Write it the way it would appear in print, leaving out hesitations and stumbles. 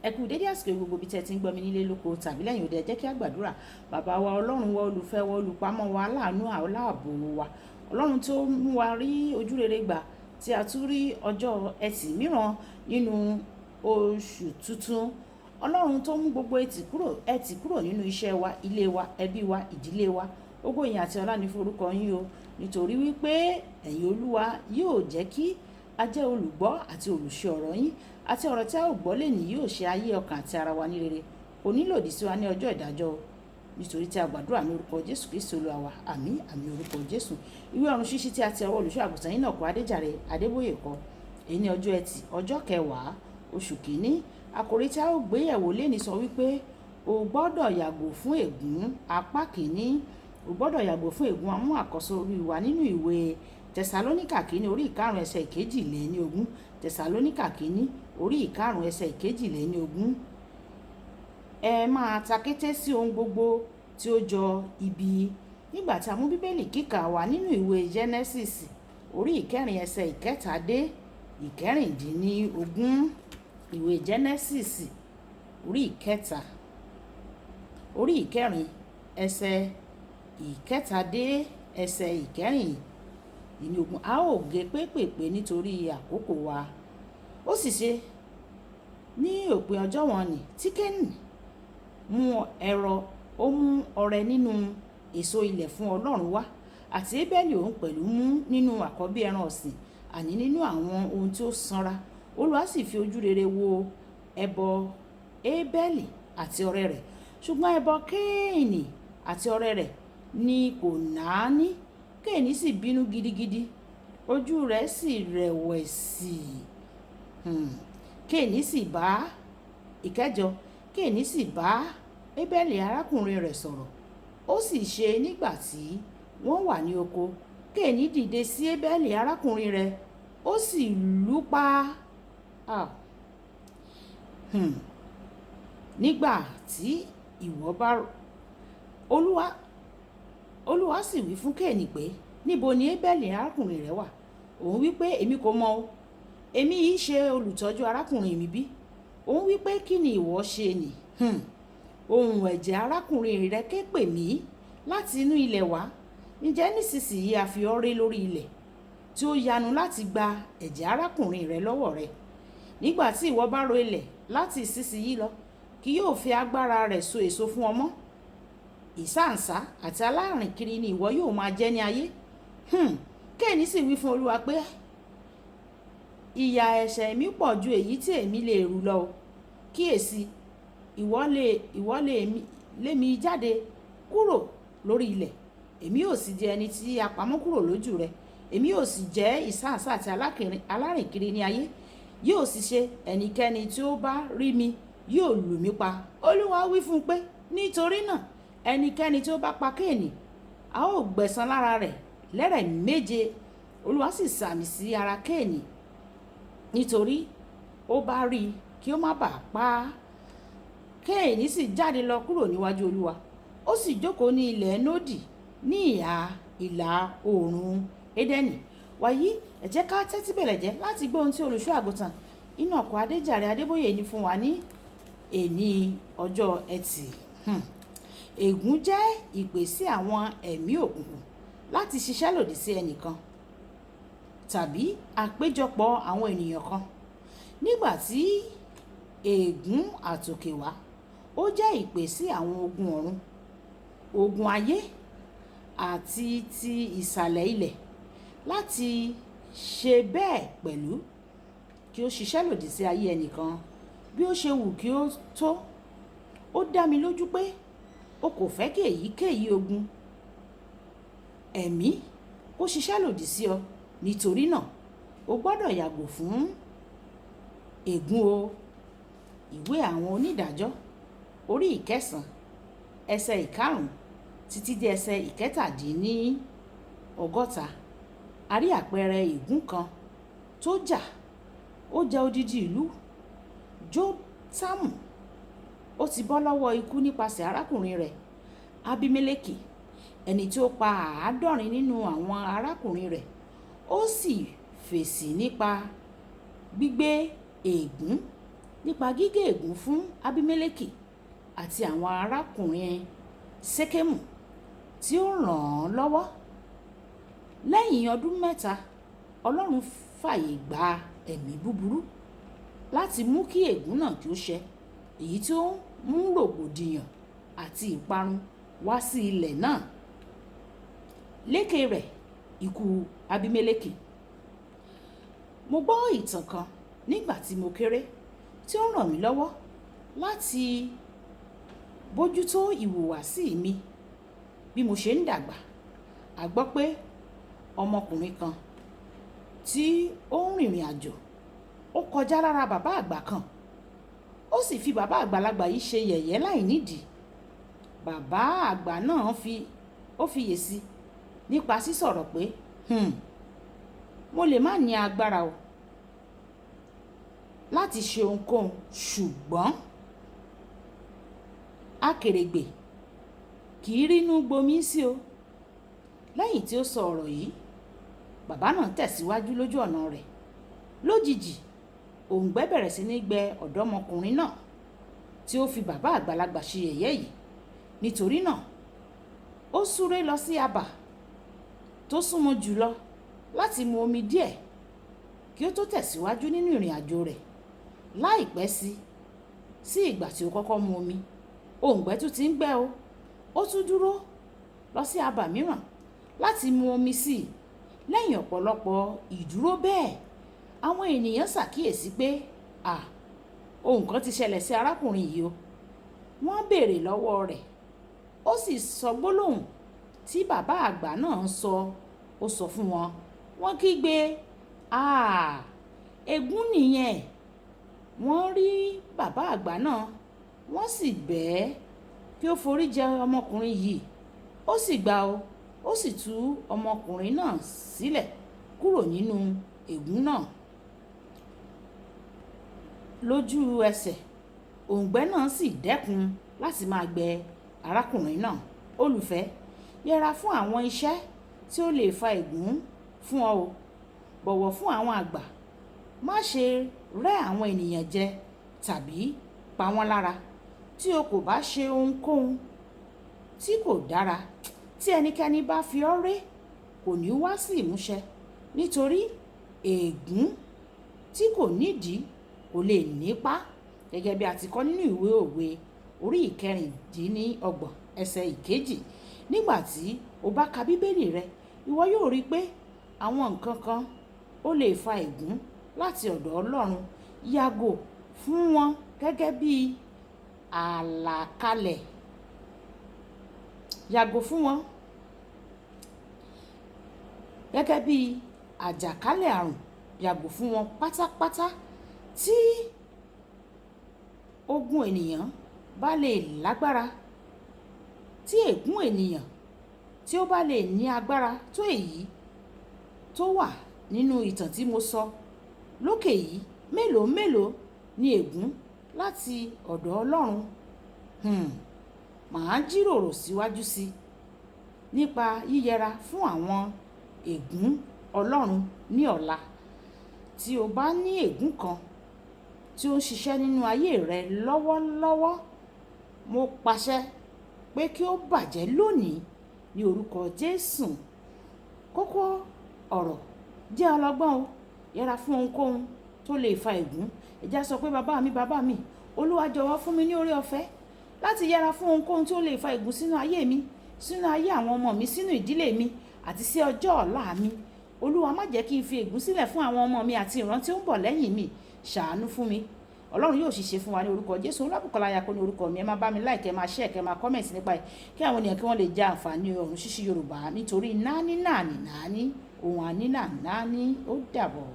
Ẹ kú dédé àsìkò gbogbo ibi tí ẹ ti ń gbọ́ mi nílé lóko tàbí lẹ́yìn odi. Ẹ jẹ́ kí a gbàdúrà. Bàbá wa, Ọlọ́run wa, olùfẹ́ wa, olùpamọ́ wa, aláàánú, aláàbò wa, Ọlọ́run tó mú wa rí ojúrere gbà tí a tún rí ọjọ́ Ẹtì mìíràn nínú oṣù tuntun. Ọlọ́run tó mú gbogbo ẹtì kúrò nínú iṣẹ́ wa, ilé wa, ẹbí wa, ìdílé wa. Ògo, ìyìn àti ọlá ní forúkọ yín o, nítorí wípé ẹ̀yin Olúwa yóò jẹ́ kí a jẹ́ olùgbọ́ àti olùṣe ọ̀rọ̀ yín, àti ọ̀rọ̀ tí a ó gbọ́ lónìí yóò ṣe ayé, ọkàn àti ara wa ní rere, kò ní lòdì sí wa ní ọjọ́ ìdájọ́ o, nítorí tí a gbàdúrà ní orúkọ Jésù Kristi Olúwa wa. Àmín, àmín, orúkọ Jésù. Ìwé ọ̀run ṣíṣí tí a ti ọwọ́ olùṣọ́ àgùntàn yín náà kọ, Adéjàre Adébóyè kọ. Èyí ní ọjọ́ Ẹtì, ọjọ́ 10 oṣù 1. Àkòrí tí a ó gbé yẹ̀wò lénìí sọ wípé o gbọ́dọ̀ yàgò fún ègún, apá kìíní. O gbọ́dọ̀ yàgò fún ègún. Amú àkọ́sọ orí wa nínú ìwé Tẹsalóníkà kìíní, orí 5, ẹsẹ̀ 22. Tẹsalóníkà kìíní, orí 5, ẹsẹ̀ 22. Ẹ máa takété sí ohun gbogbo tí ó jọ ibi. Nígbà tí a mú Bíbélì kíkà wá nínú ìwé Genesis, orí 4, ẹsẹ̀ 3 dé 16. Ìwé Genesis, orí 3, orí 4, ẹsẹ̀ 3 dé ẹsẹ̀ 16. A ó gé pépèpé nítorí àkókò wa. Ó sì ṣe ní òpin ọjọ́ wọ̀n-ọn-nì tí Kéènì mú ẹrọ, ó mú ọrẹ nínú èso ilẹ̀ fún Ọlọ́run wá. Àti Ébẹ́lì òun pẹ̀lú mú nínú àkọ́bí ẹran ọ̀sìn, àní nínú àwọn ohun tí ó sanra. Olúwa sì fi ojú rere wo ẹbọ Ébẹ́lì àti ọrẹ rẹ̀, ṣùgbọ́n ẹbọ Kéènì àti ọrẹ rẹ̀ ni kò náání. Kéènì sì bínú gidigidi, ojú rẹ̀ sì rẹ̀wẹ̀sì. Kéènì sì bá ìkẹjọ. Kéènì sì bá Ébẹ́lì arákùnrin rẹ̀ sọ̀rọ̀. Ó sì ṣe nígbà tí wọ́n wà ní oko, Kéènì dìde sí Ébẹ́lì arákùnrin rẹ̀, ó sì lù ú pa. Ah. Nígbà tí ìwọ bá Olúwa, Olúwa sì wí fún Kéènì pé, "Níbo ni Ébẹ́lì arákùnrin rẹ wà?" Òun wí pé, "Èmi kò mọ̀ o. Èmi yìí ṣe olùtọ́jú arákùnrin mi bí?" Òun wí pé, "Kí ni ìwọ ṣe nì? Ohùn ẹ̀jẹ̀ arákùnrin rẹ ké pè mí láti inú ilẹ̀ wá. Ǹjẹ́ nísinsìnyí a fi ọ́ ré lórí ilẹ̀ tí ó yanu láti gba ẹ̀jẹ̀ arákùnrin rẹ lọ́wọ́ rẹ. Nígbà tí ìwọ bá ro ilẹ̀ láti ìsinsìnyí lọ, kì yóò fi agbára rẹ̀ so èso fún ọ mọ́. Ìsáǹsá àti alárìnkiri ni ìwọ yóò máa jẹ́ ní ayé." Kéènì sì wí fún Olúwa pé, "Ìyà ẹ̀ṣẹ̀ mi pọ̀ ju èyí tí èmi lè rù lọ. Kíyèsi, ìwọ lé mi jáde kúrò lórí ilẹ̀, èmi yóò sì di ẹni tí a pamọ́ kúrò lójú rẹ. Èmi yóò sì jẹ́ ìsáǹsá àti alárìnkiri ní ayé. Yóò sì ṣe, ẹnikẹ́ni tí ó bá rí mi yóò lù mí pa." Olúwa wí fún un pé, "Nítorí náà ẹnikẹ́ni tí ó bá pa Kéènì, a ó gbẹ̀san lára rẹ̀ lẹ́rẹ̀ méje." Olúwa sì sàmì sí ara Kéènì nítorí ó bá rí i kí ó má bà á pa á. Kéènì sì jáde lọ kúrò níwájú Olúwa, ó sì jókòó ní ilẹ̀ Nódì, ní ìhà ìlà oòrùn Édẹ́nì. Wàyí, ẹ jẹ́ ká tẹ́tí bẹ̀lẹ̀ jẹ́ láti gbọ́ ohun tí olùṣọ́ àgùntàn Enoch Adéjàre Adébóyè ní fún wa ní èní ọjọ́ Ẹtì. Ègún jẹ́ ìpè sí àwọn ẹ̀mí òkùnkùn láti ṣiṣẹ́ lòdì sí ẹnìkan tàbí àpéjọpọ̀ àwọn ènìyàn kan. Nígbà tí ègún àtòkèwá, ó jẹ́ ìpè sí àwọn ogun ọ̀run, ogun ayé àti ti ìsàlẹ̀ ilẹ̀ láti ṣe bẹ́ẹ̀ pẹ̀lú kí ó ṣiṣẹ́ lòdì sí ayé ẹnìkan, bí ó ṣe wù kí ó tó. Ó dá mi lójú pé o kò fẹ́ kí èyíkéyìí ogun ẹ̀mí kó ṣiṣẹ́ lòdì sí ọ. Nítorí náà, o gbọ́dọ̀ yàgò fún ègún o. Ìwé àwọn onídàájọ́, orí 9, ẹsẹ̀ 5 títí dé ẹsẹ̀ 67. A rí àpẹẹrẹ ègún kan tó jà, ó ja odidi ìlú Jótámù. Ó ti bọ́ lọ́wọ́ ikú nípasẹ̀ arákùnrin rẹ̀ Abimeleki, ẹni tí ó pa 70 nínú àwọn arákùnrin rẹ̀. Ó sì fèsì nípa gbígbé ègún. nípa gígé ègún fún Abimeleki àti àwọn arákùnrin Ṣékẹ́mù tí ó ràn án lọ́wọ́. Lẹ́yìn ọdún 3, Ọlọ́run fàyè gba ẹ̀mí búburú láti mú kí ègún náà kí ó ṣẹ, èyí tí ó mú rògbòdìyàn àti ìparun wá sí ilẹ̀ náà. Lékè rẹ̀, ikú Abimeleki. Mo gbọ́ ìtàn kan nígbà tí mo kéré tí ó ràn mí lọ́wọ́ láti bójútó ìhùwàsí mi bí mo ṣe ń dàgbà. A gbọ́ pé ọmọkùnrin kan tí ó ń rìnrìn àjò, ó kọjá lára bàbá àgbà kan, ó sì fi bàbá àgbàlagbà yìí ṣe yẹ̀yẹ́ láìnídìí. Bàbá àgbà náà ó fiyèsí nípa sísọ̀rọ̀ pé, mo lè má ní agbára o láti ṣe ohunkóhun, ṣùgbọ́n akèrègbè kì í rínú gbomi sí o. Lẹ́yìn tí ó sọ ọ̀rọ̀ yìí, bàbá náà tẹ̀síwájú lójú ọ̀nà rẹ̀. Lójijì, òǹgbẹ bẹ̀rẹ̀ sí ní gbẹ ọ̀dọ́mọkùnrin náà tí ó fi bàbá àgbàlagbà ṣe yẹ̀yẹ́ yìí. Nítorí náà, ó súré lọ sí abà tó súnmọ́ jùlọ láti mu omi díẹ̀ kí ó tó tẹ̀síwájú nínú ìrìn àjò rẹ̀. Láìpẹ́ sí ìgbà tí ó kọ́kọ́ mu omi, òǹgbẹ tún ti ń gbẹ o. Ó tún dúró lọ sí abà mìíràn láti mu omi sí i. Lẹ́yìn ọ̀pọ̀lọpọ̀ ìdúró bẹ́ẹ̀, àwọn ènìyàn ṣàkíyèsí pé, à, ohun kan ti ṣẹlẹ̀ sí arákùnrin yìí o. Wọ́n béèrè lọ́wọ́ rẹ̀, ó sì sọ gbólóhùn tí bàbá àgbà náà sọ. Ó sọ fún wọn. Wọ́n kígbe, "À, ègún nìyẹn." Wọ́n rí bàbá àgbà náà, wọ́n sì bẹ̀ ẹ́ kí ó forí jẹ ọmọkùnrin yìí. Ó sì gbà ó, ó sì tú ọmọkùnrin náà sílẹ̀ kúrò nínú ègún náà. Lójú ẹsẹ̀, òǹgbẹ náà sì dẹ́kun láti máa gbẹ arákùnrin náà. Olùfẹ́, yẹra fún àwọn iṣẹ́ tí ó lè fa ègún fún ọ o. Bọ̀wọ̀ fún àwọn àgbà. Má ṣe rẹ́ àwọn ènìyàn jẹ tàbí pa wọ́n lára. Tí o kò bá ṣe ohunkóhun tí kò dára, tí ẹnikẹ́ni bá fi ọ́ ré, kò ní wá sí ìmúṣẹ. Nítorí ègún tí kò nídìí kò lè nípa. Gẹ́gẹ́ bí a ti kọ́ nínú ìwé òwe orí 26 ẹsẹ̀ 2. Nígbà tí o bá ka bíbélì rẹ, ìwọ yóò rí pé àwọn nǹkan kan ó lè fa ègún láti ọ̀dọ̀ Ọlọ́run. Yàgò fún wọn gẹ́gẹ́ bí àlàkalẹ̀. Yàgò fún wọn gẹ́gẹ́ bí àjàkálẹ̀ àrùn. Yàgò fún wọn pátápátá. Tí ogun ènìyàn bá lè lágbára, tí ègún ènìyàn tí ó bá lè ní agbára tó èyí tó wà nínú ìtàn tí mo sọ lókè yìí, mélòó mélòó ni ègún láti ọ̀dọ̀ Ọlọ́run. Màá jìròrò síwájú sí nípa yíyẹra fún àwọn ègún Ọlọ́run ní ọ̀la. Tí o bá ní ègún kan tí ó ń ṣiṣẹ́ nínú ayé rẹ lọ́wọ́lọ́wọ́, mo pàṣẹ pé kí ó bàjẹ́ lónìí ní orúkọ Jésù. Kókó ọ̀rọ̀: jẹ́ ọlọ́gbọ́n o, yẹra fún ohunkóhun tó lè fa ègún. Ẹ já sọ pé bàbá mi, bàbá mi, Olúwa jọ̀wọ́ fún mi ní oore ọ̀fẹ́ láti yẹra fún ohunkóhun tí ó lè fa ègún sínú ayé mi, sínú ayé àwọn ọmọ mi, sínú ìdílé mi àti sí ọjọ́ ọ̀la mi. Olúwa, má jẹ́ kí n fi ègún sílẹ̀ fún àwọn ọmọ mi àti ìran tí ó ń bọ̀ lẹ́yìn mi. Ṣàánú fún mi. Ọlọ́run yóò sì ṣe fún wa ní orúkọ Jésù. Olúwabùkọ́lá Ayako ní orúkọ mi. Ẹ máa bá mi like, ẹ máa share, kẹ máa comment nípa ẹ̀ kí àwọn ènìyàn kí wọ́n lè jẹ àǹfààní ọ̀run ṣíṣí Yorùbá. Nítorí náání náàní náání, ohun àní náà náání, ó dàbọ̀.